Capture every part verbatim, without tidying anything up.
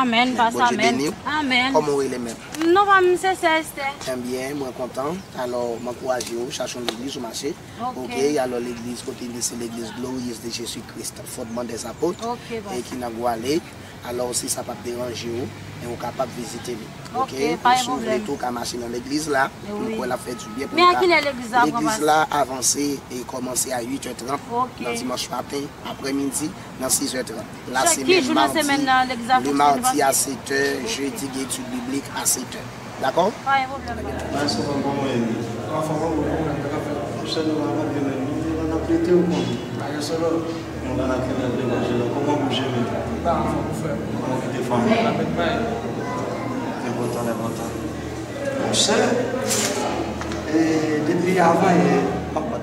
Amèn, pastè, amèn. Bondye beni w. Amèn. Kòman w rele menm? Non pa m se sè Estè. Ebyen, mwen kontan. Alò, m ankouraje w, chache yon legliz ou mache. Ok. Ok, alò legliz kote m ye se legliz Glorieuse de Jésus-Christ, Fondement des Apôtres, ok, e ki nan Gwale. Alò, si sa p ap deranje w, e ou kapab vizite li. Ok, ok, pa gen pwoblèm. Si w vle tou, ou ka mache nan legliz la, m kwè l ap fè dibyen pou nou. Men a kilè legliz la ap kòmanse? Legliz la avanse e kòmanse a uit è trant nan dimanch maten, aprèmidi, nan sis è trant. Ki jou nan semèn nan legliz la fonksyone, pastè? Le mardi à sept heures, jeudi, etid biblik à sept heures. Dakò? Pa gen pwoblèm, pastè. Mwen sou fanm kòman w ye? Anfòm, ou bon, mwen ta ka fè. Monchè, nou pa konprann menm. Nou te nan ap rete ou konn. Pa gen solo. Nou pa nan kenèp levanjil la. Kòman w bouje menm? Ba anfòm, ou frè. Kòman w kite fanm? N ap met bay. Lè kontan, lè kontan. Monchè, e, depi avan yè, m ap bat.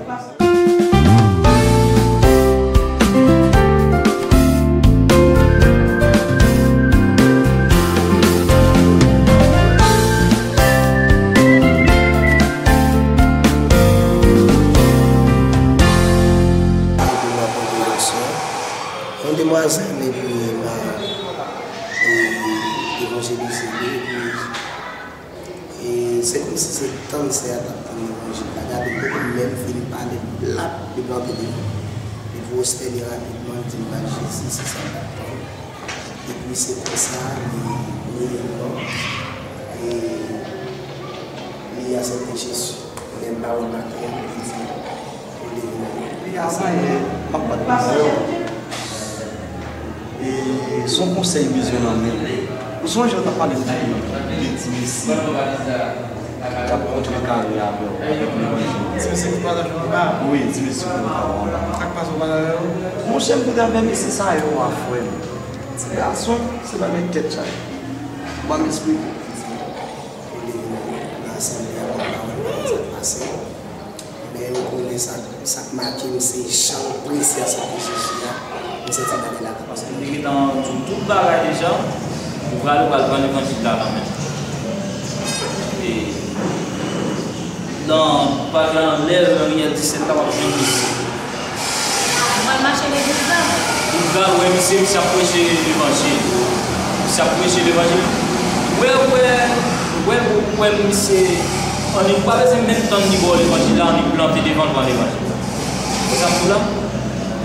Yon demwazèl, epi m a, e, evanjelize li, epi E se kòmsi se tann sè a t ap tann levanjil la. Gade, m poko menm fin pale, l ap deplante devan m. Li pwostène rapidman, li di m, "Ba Jezi, se sa m t ap tann." Epi se konsa, li priye non, e li aksepte Jezi. Menm pawòl maten an, li di, Li avan yè, m ap bat pou yo. E se yon konsèy m bezwen nan men w. Ou sonje w t ap pale de, de ti mesye k ap kontrekare avè w, avèk levanjil. Ti mesye ki pale anba a? Wi, ti mesye ki pale anba a. Sa k pase w pale avè yo? Monchè, m koute avè mesye sa yo a, frè m. Ti gason, se bagay tèt chaje. Ban m esplike w. Ou leve nan, nan asanble a, ban m pawòl la, sa k pase. Men ou konnen sa, sa k make m se jan l prese a soti Jezi a. M santi bagay la ka pase. Paske m te gentan di w tout bagay deja. Ou prale, ou pral pran levanjil la nan men. E nan, pa nan lè Riyèl disèt la, w ap jwenn misye. Ou pral mache legliz la? Ou pral wè misye, misye ap preche levanjil. Misye ap preche levanjil. Wè, wè, wè, wè misye, annik, ou pa bezwen menm tann li ba w levanjil la, annik plante devan l pran levanjil la. Wè sa m di w la?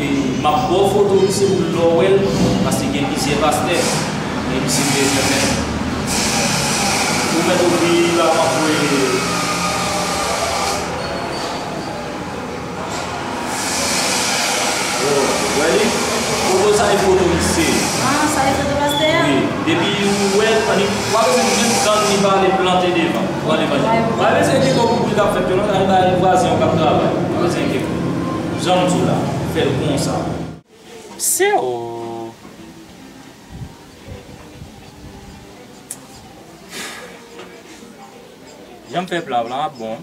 E m ap ba w foto misye pou lè w wè l, paske gen plizyè pastè, men misye te fè menm. Ou mèt ouvri la, m ap voye. Wè li? Foto sa e foto misye. Ah, sa e foto pastè a? Wi. Depi ou wè, annik, w ap bezwen menm tann li pale plante devan. Pran levanjil. Ou pa bezwen enkyete w pou bri k ap fèt yo non, sa e bagay vwazen yo k ap travay. Ou pa bezwen enkyete w. Jan m di w la, fè l konsa. Se o. Jan m fè plan, plan ap bon.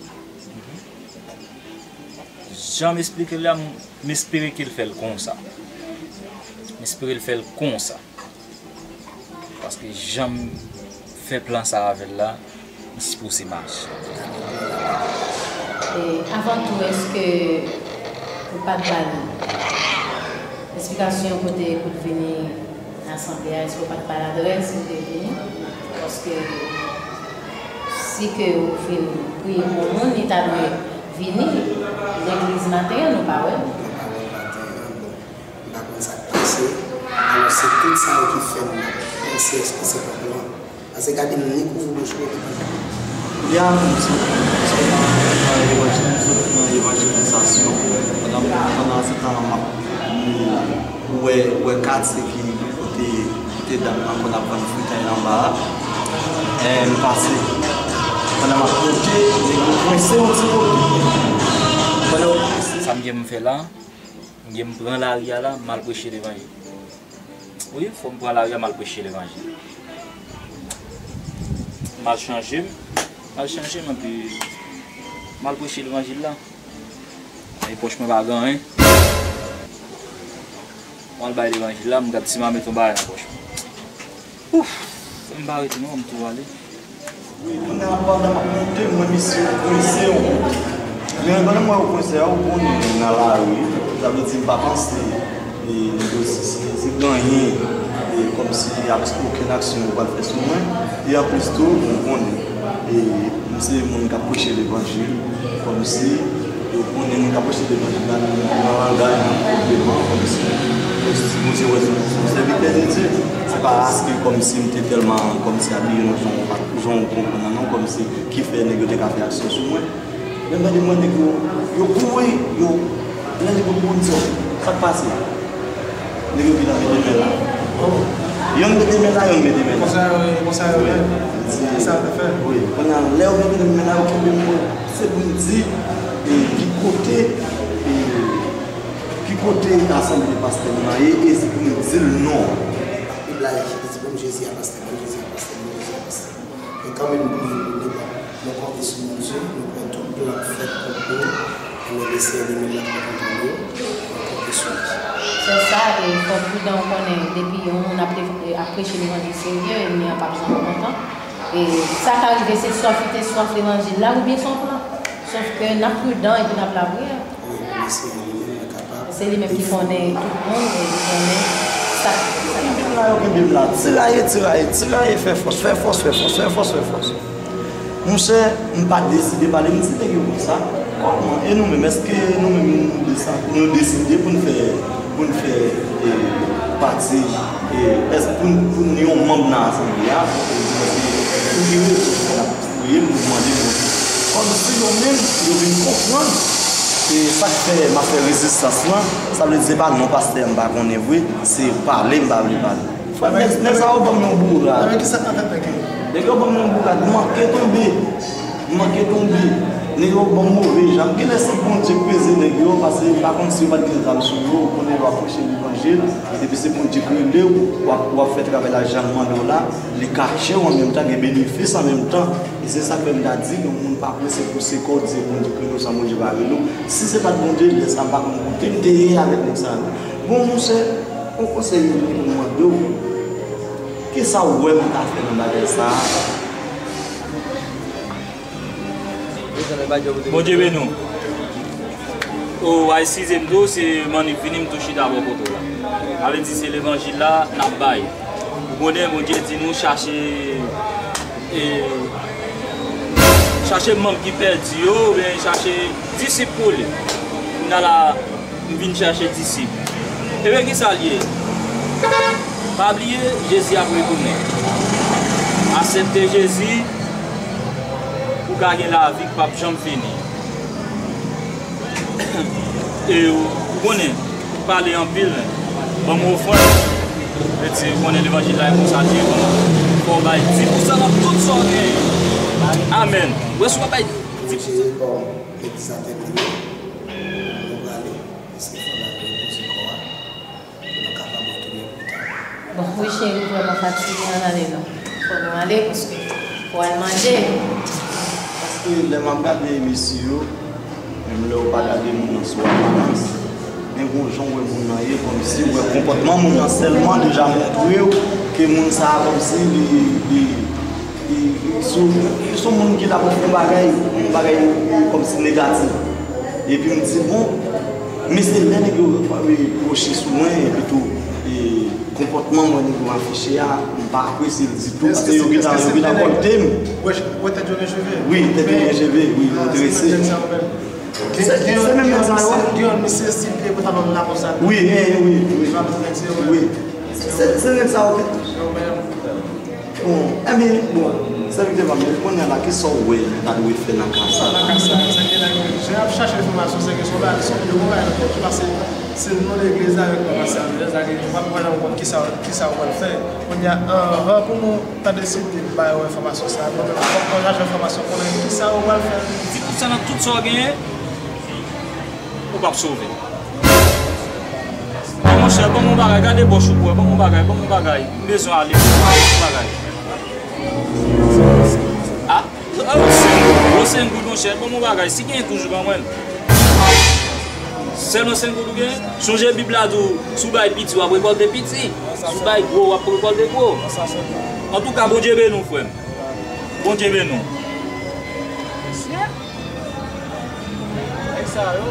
Jan m esplike l la, m, m espere ke l fè l konsa. M espere l fè l konsa. Paske jan m fè plan sa avè l la, m sipoze mache. E, avan tou, èske ou pa t ba l esplikasyon kote pou l vini nan asanble a? Èske ou pa t ba l adrès ou te vini? Paske si ke ou fin priye pou yon moun, li ta dwe vini legliz maten an, nou pa wè l. Nou pa wè l maten an, bon. M pa konn sa k pase. Alò, se tout sa yo ki fè m panse èske se pa plan. Paske gade m ni kouvri bouch mwen, ni pran. Ya, m sot nan evanjil, m sot nan evanjelizasyon. Pandan, pandan se tan an, m ap, m wè, wè katye ki kote, kote dam nan konn ap vann fritay anba a. E, m pase. Pandan m ap monte, nèg yo kwense yon ti kote. Pandan yo kwense. Sa m gen m fè la? M gen m pran lari a la, m al preche levanjil. Wi, fò m pran lari a, m al preche levanjil. M al chanje m, m al chanje m, epi m al preche levanjil la. E pòch mwen pa gen anyen. M al bay levanjil la, m gad si m a met yon bagay nan pòch mwen. Ouf! M pa rete non, m tou ale. Wi, kounye a pandan m ap monte, m wè misye yo kwense yon kote. Men pandan m wè yo kwense a, ou konnen nan lari, sa vle di m pa panse, e, negosye, se, se genyen. E kòmsi y ap, okenn aksyon yo pral fè sou mwen. E anplis tou, nou konnen, e, m se moun k ap preche levanjil, kòmsi yo konnen moun k ap preche levanjil la, nan, nan langaj, nan konpòteman, kòmsi, kòmsi Bondye wè se yon sèvitè de Dye. Se pa paske kòmsi m te tèlman kòmsi abiye nan jan w pa, jan w konprann nan non, kòmsi ki fè nèg yo te ka fè aksyon sou mwen. Lè m tande mwen, nèg yo, yo kouri, yo, lè nèg yo kouri, m di, sa k pase? Nèg yo gentan mete men la. Yonn mete men la, yonn mete men la. Konsa yo ye, konsa yo ye. Wi. Sa yo te fè. Wi. Kounye a, lè yo mete men la, yo kenbe m, se pou m di, e, ki kote, e, ki kote asanble pastè m nan ye, e se pou m di l non. Bib la di, bon Jezi a pastè, bon Jezi a pastè, bon Jezi a pastè. E kanmenm m priye pou nou, nou konte sou Bondye, nou kwè tout plan k fèt kont nou, ebyen, Senyè li menm l ap konte nou, nou konte sou li. Sè sa, e, fò w pridan, ou konnen, depi yon moun ap, e, ap preche levanjil serye, ènmi an p ap janm kontan. E sa ka rive, se swa w te swaf levanjil la, oubyen se yon plan. Sòf ke n ap pridan epi n ap lapriyè. Wi, men Senyè li menm li kapab. Se li menm ki konnen tout moun e li konnen sa k, sa k ap fèt. Yo kenbe m la, yo kenbe m la. Tiraye, tiraye, tiraye, fè fòs, fè fòs, fè fòs, fè fòs, fè fòs. Monchè, m pa deside pale, m di nèg yo konsa. Kòman? E nou menm, èske nou menm nou desa-, nou deside pou n fè, pou n fè, e, pati, e, èske pou n, pou n yon manm nan asanble a, e, pou ki rezon? Voye m pou mande Bondye. Kòmsi yo menm, yo vin konprann, e sa k fè m ap fè rezistans lan, sa vle di se pa non pastè m pa konnen vre, se pale m pa vle pale. Frè, nèg, nèg sa yo ban m yon bourad. Avèk ki sa k nan tèt nèg yo? Nèg yo ban m yon bourad, m manke tonbe. M manke tonbe. Nèg yo ban m move jan. Genlè se Bondye k peze nèg yo, paske m pa konn si yo pa t gen zam sou yo, ou konnen lè w ap preche levanjil, epi se Bondye k rele w, w ap, w ap fè travay la jan l mande w la, li kache w an menm tan, gen benefis an menm tan. E se sa k fè m ta di, yon moun pa prese pouse kò w, di se Bondye k rele w san Bondye pa rele w. Si se pa t Bondye, lè sa a m pa konn kote m te ye avèk nèg sa yo. Bon, monchè, yon konsèy mwen gen pou m mande w, kisa w wè m ta fè nan bagay sa a? Bondye beni w. O, a eskize m tou, se mannik vini m tou chita bò kote w la. Sa vle di se levanjil la n ap bay. Ou konnen Bondye di nou chache, e, chache manm ki pèdi yo, oubyen chache disip pou li. Kounye a la, m vin chache disip. Ebyen, kisa l ye? Pa bliye, Jezi ap retounen. Aksepte Jezi, ou ka gen lavi k p ap janm fini. E ou, ou konnen, ou pale anpil, ban m ofrann. Mèsi, ou konnen levanjil la e konsa l ye, bon, fò w bay dis pousan nan tout sa w genyen. Amèn. Ou wè si w pa bay dis pousan. Mèsi, bon, egzakteman. Nou prale, paske fò n al repoze kò a, pou nou kapab retounen pita. Bon, wi, cheri, ou vrèman fatige, ann ale non. Fò nou ale, paske fò al manje. Paske lè m ap gade mesye yo, menm lè w pa gade moun nan sou aparans, men gon jan w wè moun nan ye, kòmsi w wè konpòtman moun nan sèlman deja montre w ke moun sa a kòmsi li, li, li, li se, li se yon moun ki la pou fè yon bagay, yon bagay kòmsi negatif. Epi m di, bon, men se lè nèg yo, e, pwoche sou mwen, epi tou, e, konpòtman mwen nèg yo afiche a, m pa apresye l ditou, paske yo gentan, yo gentan kòlte m. Wè, wè tèt yo gen cheve. Wi, tèt yo gen cheve, wi, yo drese. Se, se menm nèg sa yo. Gen yon misye, gen yon misye stil pye pantalon la konsa. Wi, e, wi, wi. Wi. Se, se nèg sa yo. Bon, ebyen, bon, sèvitè pa m, kounye a la, kisa w wè nou ta dwe fè nan ka sa a? Nan ka sa a, sa gen la, jan y ap chache enfòmasyon, se ke se yon bagay, se yon bagay ki pase, se non legliz la avèk non pastè a, sa ke w pa, w pa janm konn kisa, kisa w pral fè. Kounye a, anvan pou nou ta deside bay yon enfòmasyon sa a, nou menm, fòk nou chache enfòmasyon, konnen kisa w pral fè. Di konsa nan tout sa w genyen, ou p ap sove. Monchè, ban m yon bagay, gade bòch ou bwè, ban m yon bagay, ban m yon bagay. M bezwen ale, ban m yon bagay. A, a, se yon, se yon goud, monchè, ban m yon bagay. Si genyen toujou, ban mwen l. Sèlman se yon goud ou genyen? Sonje Bib la di w, si w bay piti, w ap rekòlte piti. Si w bay gwo, w ap rekòlte gwo. Antouka, Bondye beni w, frè m. Bondye beni w. Mesye, nèg sa yo,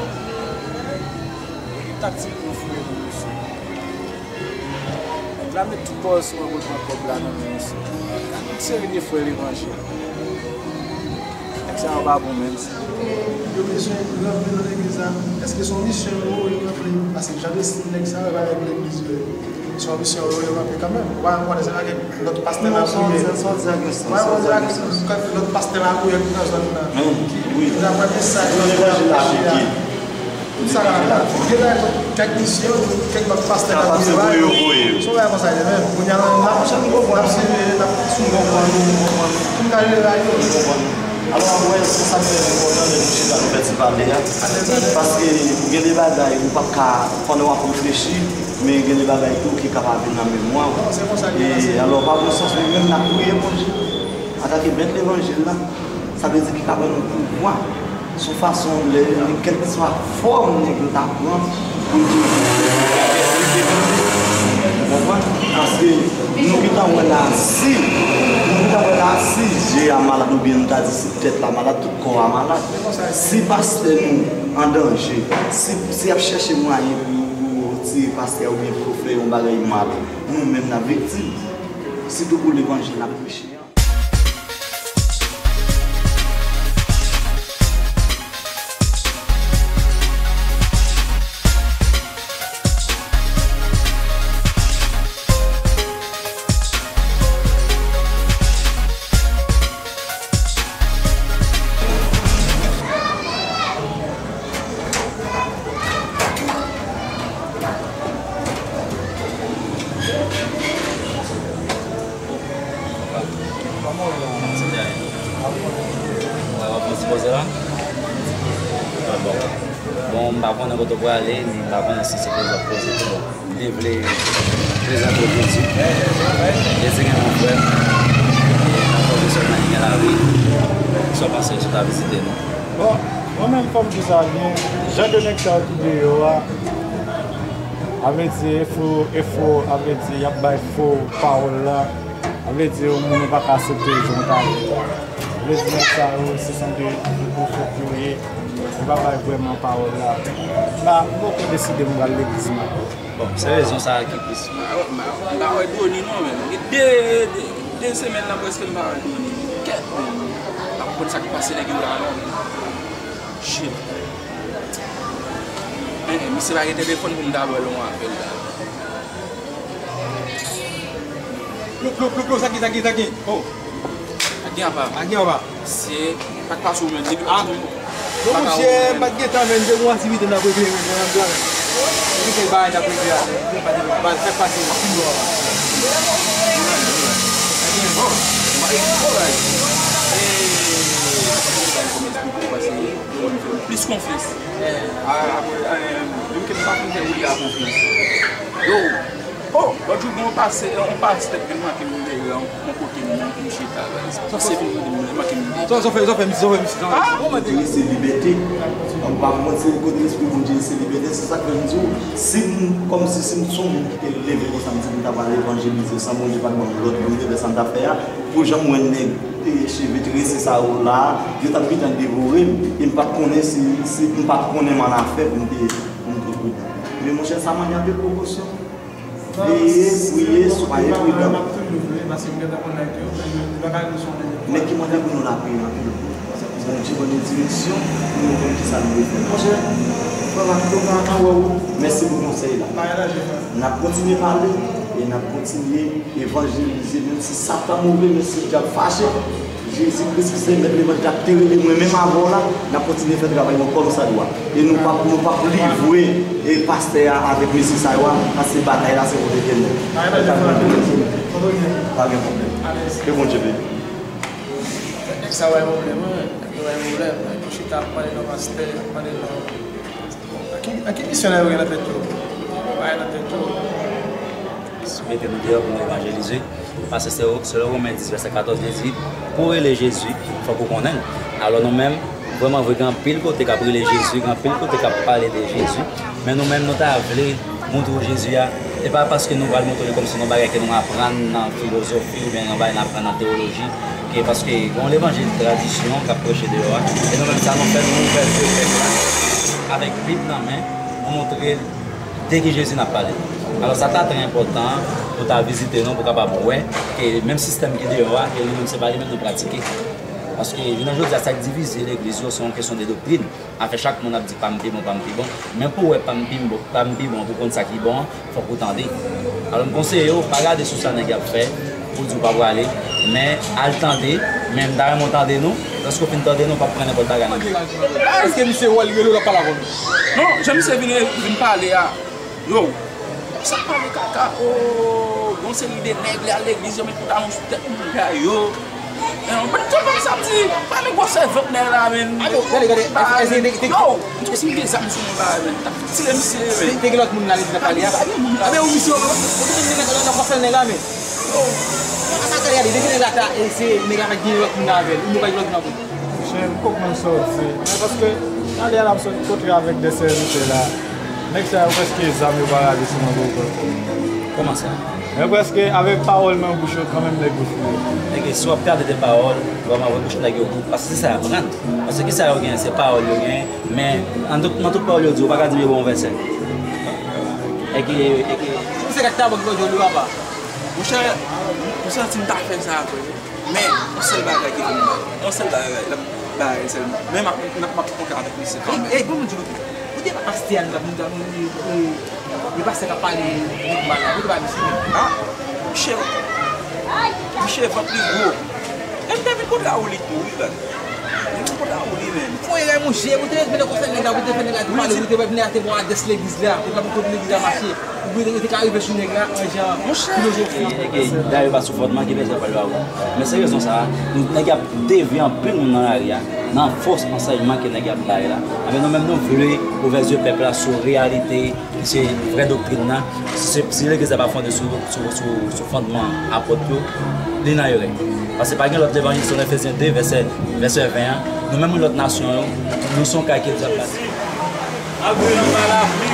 e taktik yo foure pou mesye. L ap met tout pawòl sou mwen pou l pran kòb la nan men misye. Gade yon seri de frè levanjil. Nèg sa yo pa bon menm. Yo bezwen rantre nan legliz la. Èske se yon misyon yo, yo rantre? Paske jan de stil nèg sa yo, yo pa rantre legliz yo. Se yon misyon yo, yo rantre kanmenm. Ou pa konnen se pa gen lòt pastè la pou ye. Ou pa konnen se pa gen lòt pastè la pou ye nan zòn nan. Ki, ki ta pran mesaj nan levanjil la. Tout sa la, gen la, kèk misyon, kèk lòt pastè k ap voye yo. Se yon bagay konsa li ye menm. Kounye a la, n ap, n ap swiv, n ap swiv, n ap konprann, n ap konprann. Pou n ka jere bagay yo. Alò, mwen, se sa k trè enpòtan lè nou chita nou fè ti pale a. Paske gen de bagay ou p ap ka, pandan w ap reflechi, men gen de bagay tou ki kapab vin nan memwa w. E alò, pa gon sans, nou menm n ap priye Bondye. Antanke mèt levanjil la, sa vle di ki ka ban nou pouvwa. Se yon fason lè, kèlkeswa fòm nèg yo ta pran pou l te, ou konprann? Paske nou gentan wè la, si, nou gentan wè la, si je a malad oubyen nou ta di si tèt la malad, tout kò a malad. Si pastè nou an danje, si, si y ap chèche mwayen pou, pou tire pastè a oubyen pou fè yon bagay mal, nou menm n ap viktim. Sitou pou levanjil n ap preche an. Bon, m pa konnen kote w prale, m pa konnen si se koze w ap koze tou. Bon, m te vle prezante w Jezi. Jezi gen yon frè. E nan koze sèlman li gen lavi. Sa w panse si w ta vizite nou? Bon, mwen menm fò m di sa, nou, jan de nèg sa yo ki deyò a, a vle di, e fo, e fo, a vle di, y ap bay fo pawòl la. A vle di, yon moun ou pa ka aksepte jan w ta ye. A vle di, nèg sa yo, se sanble de pwofèt yo ye. Yo pa bay vrèman pawòl la. M pa, m poko deside m pral legliz m ankò. Bon, se rezon sa a ki plis. M pa, m pa, m pa wè Doni non, menm. Gen de, de, de semèn la prèske m pa wè Doni. Kèt, menm. M pa konprann sa k pase nèg yo la non. Shit. Eh, eh, misye pa gen telefòn pou m ta wè l yon apèl la. Plo, plo, plo, plo, sa ki, sa ki, sa ki? Oh. Agen apa. Agen apa. Se pa k pase ou menm. Depi ah. Bon, monchè, m pa t gen tan, men, m te gon aktivite n ap regle, men, nan blan. Epi se bagay n ap regle a, men, se pa de, pa, fè pase, sinon. Bon, m pa gen pwoblèm. E, plis konfyans. A, apre, e, menm ke m pa fin fè wouli a konfyans. Yo, oh, lòt jou, gen yon pastè, yon pastè k vin manke m dèyè yon, yon kote m, m chita la. Misye vin manke m dèyè. Sa w fè, sa w fè, misye, sa w fè, misye, sa w fè. Ah! Mwen te rese libète. Mwen pa mwen, se kote Lespri Bondye, se libète. Se sa k fè m di w, si m, kòmsi si m se yon moun ki te leve konsa, m di m ta pral evanjelize san Bondye pa t ban m lòd pou m te fè sa m t ap fè a, pou jan m wè nèg, e, cheve trese sa yo la, yo t ap gentan devore m, e m pa t konnen si, si m pa t konnen m annafè pou m te, pou m te pridan. Men monchè, sa mande anpil prekosyon. Veye, priye, swaye pridan. Nèg ki mande pou nou lapriyè anpil. Bondye ban nou direksyon pou nou konn kisa nou dwe fè. Monchè, frè Marco, pa antan wè w. Mèsi pou konsèy la. N ap kontinye pale e n ap kontinye evanjelize, menm si Satan move, menm si dyab fache. Jezi Kris ki se mèt levanjil la te rele mwen menm avè w la, n ap kontinye fè travay nou kòmsadwa. E nou p ap, nou p ap livre e pastè a avèk mesye sa yo a, paske batay la se pou Letènèl. Pa gen pwoblèm. Ke Bondye beni. Nèg sa wè pwoblèm, wi. Nèg yo wè pwoblèm. Yo chita ap pale nan pastè, ap pale nan Bon, a ki, a ki misyon nèg yo gen nan tèt yo? Yo pa gen nan tèt yo. Mete nou deyò pou nou evanjelize. Paske se, se Women dis vèsè katòz li di, pou w rele Jezi, fòk ou konnen l. Alò nou menm, vrèman vre, gen anpil kote k ap rele Jezi, gen anpil kote k ap pale de Jezi. Men nou menm, nou ta vle montre w Jezi a, e pa paske nou pral montre l kòmsi yon bagay ke nou aprann nan filozofi oubyen yon bagay n aprann nan teyoloji, ke paske gen yon levanjil tradisyon k ap preche deyò a, e nou menm sa nou fè, nou ouvè zye pèp la avèk Bib nan men, nou montre l De ki Jezi n ap pale? Alò, sa ta trè enpòtan pou ta vizite nou, pou kapab wè ke menm sistèm ki deyò a, ke nou menm se pa li menm nou pratike. Paske, jounen jodi a, sa k divize legliz yo, se yon kesyon de doktrin. Afè chak moun ap di pa m pi bon, pa m pi bon. Men pou w wè pa m pi bon, pa m pi bon, pou konn sa ki bon an, fòk ou tande. Alò, m konseye w, pa gade sou sa nèg y ap fè, pou di w pa prale, men al tande, men m ta renmen w tande nou, lòske w fin tande nou, w p ap pran nenpòt bagay. Èske misye wè l rele w l ap pale avè w? Non, jan misye vin, vin pale a, yo, sa pale kaka, o, gon seri de nèg, li al legliz, yo met pantalon sou tèt moun, yo. Mwen, mwen, mwen, sa di, pa men gwosè vant nèg la, men. Gade, gade, gade, èske, èske te, te, yo, m tou si gen zam sou mwen, ba, men. Tire misye, men. Te gen lòt moun nan legliz nan pale a. Pa gen moun la. Abe, ou misye, ou te vin nan konsèy nèg la, men. Yo. Gade, gade, depi nèg la ta, e se nèg la pa gen lòt moun avè l, ou nou pa gen lòt moun avè l. Monchè, m konprann sa w di. Men paske, gade a l ap sot kontre avèk de sèvitè la. Nèg sa yo prèske zam yo paralize nan gwo kò. Kòman sa? Men prèske avèk pawòl nan bouch yo, kanmenm nèg yo fou. Nèg yo, si w ap gade de pawòl, vrèman, avèk bouch nèg yo gou. Paske se sa y aprann. Paske ki sa yo genyen? Se pawòl yo genyen. Men, nan tout, nan tout pawòl yo di, ou pa ka di m yo ba w yon vèsè. Eke, eke. Ou se gad tabòk yo jodi a pa. Monchè, m santi m ta fè sa vre. Men, yon sèl bagay ki fè m bay. Yon sèl bagay, l ap bay sèlman. Men m ap, m ap, m ap kontre avèk misye kanmenm. Ey, ey, bon, m di w, ou te pa pastè a, nou t ap, nou t ap, nou, nou, e pastè k ap pale nèg mal la, ou te pa misye menm. A, monchè, misye vant li gwo. E m te vin kontre a ou li tou, wi, baz. M te vin kontre a ou li menm. Fon erè, monchè, ou te vin nan konsèy nèg la, ou te fè nèg la te pale, ou te vin a te bon adrès legliz la, ou te konn kote legliz la mache. Ou te ka rive sou nèg la, an jan filozofi. Dayè pa sou fondman ki bezwen pale avè w. Men se rezon sa a, nou, nèg y ap devye anpil moun nan lari a, nan fòs ansèyman ke nèg y ap bay la. Anben nou menm nou vle ouvè zye pèp la sou reyalite ki se vrè doktrin nan. Si, si legliz la pa fonde sou, sou, sou, sou fondman apot yo, li nan erè. Paske pa gen lòt levanjil, selon Efezyen de, vèsè, vèsè ven an. Nou menm lòt nasyon yo, nou se yon kay ki egzòt la. Lapli, nou bay lapli.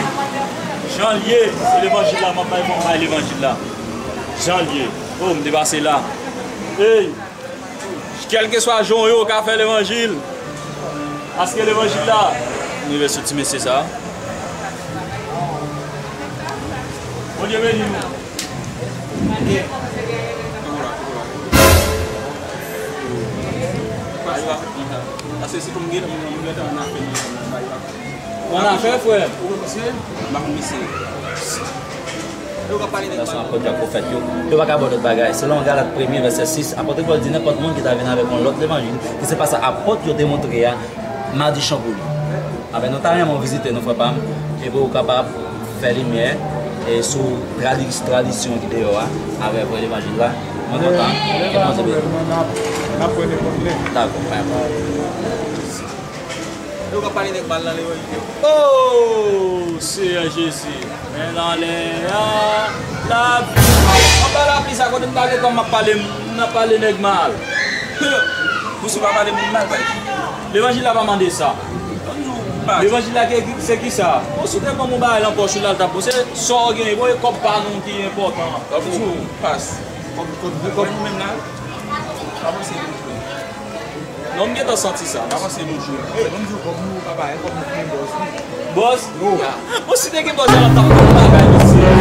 Jan l ye, se levanjil la, m ap bay, m ap bay levanjil la. Jan l ye. O, m te pase la. Ey! Kèlkeswa jan w ye, w ka fè levanjil. Paske levanjil la, m rive sou ti mesye sa. Bondye beni nou. Paske se pou m gen, m gen tan nan fè. Bon afè, frè. Ou konn misye? M pa konn misye. Yo ka pale nèg mal. Apot yo ak pwofèt yo, yo pa ka ba w lòt bagay. Selon Galat premye, vèsè sis, apot Pòl di nenpòt moun ki ta vin avèk yon lòt levanjil, ki se pa sa apot yo te montre a, malichan pou li. Anben, nou ta renmen w vizite nou, frè pa m, epi w kapab fè limyè e sou tradi-, tradisyon ki deyò a, avè vrè levanjil la. Mwen kontan. Lè pa pwoblèm, mwen n ap, n ap wè nenpòt lè. Dakò, pa gen pwoblèm. Yo ka pale nèg mal nan levanjil yo. O, Seyè Jezi, men anlè a, lapli. Anba lapli sa, kote m ta gentan m ap pale, m ap pale nèg mal. Pou si w pa pale moun mal, bay. Levanjil la pa mande sa. Levanjil la ke, se ki sa? Bon, si w te ban m yon bagay nan pòch ou la, l t ap bon. Se sa w genyen. Bon, e kòb pa nou ki enpòtan. Kòb ou pas. Kòb, kòb, kòb nou menm la. Pa panse nou. Non, m gentan santi sa. Pa panse nou jwe. Ey, ban m di w, kòb nou pa parèy, kòb nou ki gen bòz, wi. Bòz? Yo. Bon, si te gen bòz, la t ap bon bagay, mesye.